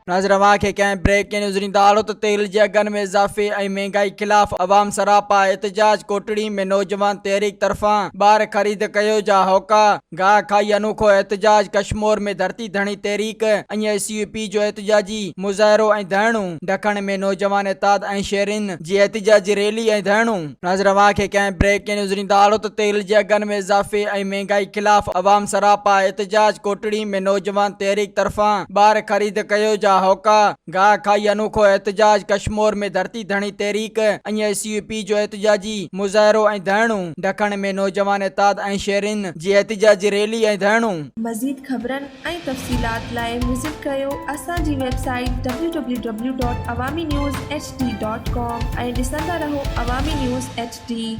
ناظر اوهان کي ڪنهن بريڪنگ نيوز ڏيندا هلو ته تيل جي اگهن ۾ اضافي ۽ مهنگائي خلاف عوام سراپا احتجاج ڪوٽڙي ۾ نوجوان تحريڪ طرفان ٻار خريد ڪيو جا هوڪا گاهه کائي انوکو احتجاج ڪشمور ۾ ڌرتي ڌڻي تحريڪ ۽ ايس يو پي جو احتجاجي مظاهرو ۽ ڌرڻو ڊکڻ ۾ نوجوان اتحاد ۽ شهرين جي احتجاجي ريلي ۽ ڌرڻو. ناظر اوهان کي ڪنهن بريڪنگ نيوز ڏيندا هلو ته تيل جي اگهن ۾ اضافي ۽ مهنگائي خلاف عوام سراپا احتجاج ڪوٽڙي ۾ نوجوان تحريڪ طرفان ٻار خريد ڪيو جا هوڪا گاهه کائي انوکو احتجاج ڪشمور ۾ ڌرتي ڌڻي تحريڪ ۽ ايس يو پي جو احتجاجي مظاهرو ۽ ڌرڻو ڊکڻ ۾ نوجوان اتحاد ۽ شهرين جي احتجاجي ريلي ۽ ڌرڻو. مزيد خبرن ۽ تفصيلات لاء وزٽ ڪريو اسان جي website W W W dot Awami news H D dot com ۽ ڏسندا رهو عوامي نيوز ايڇ ڊي.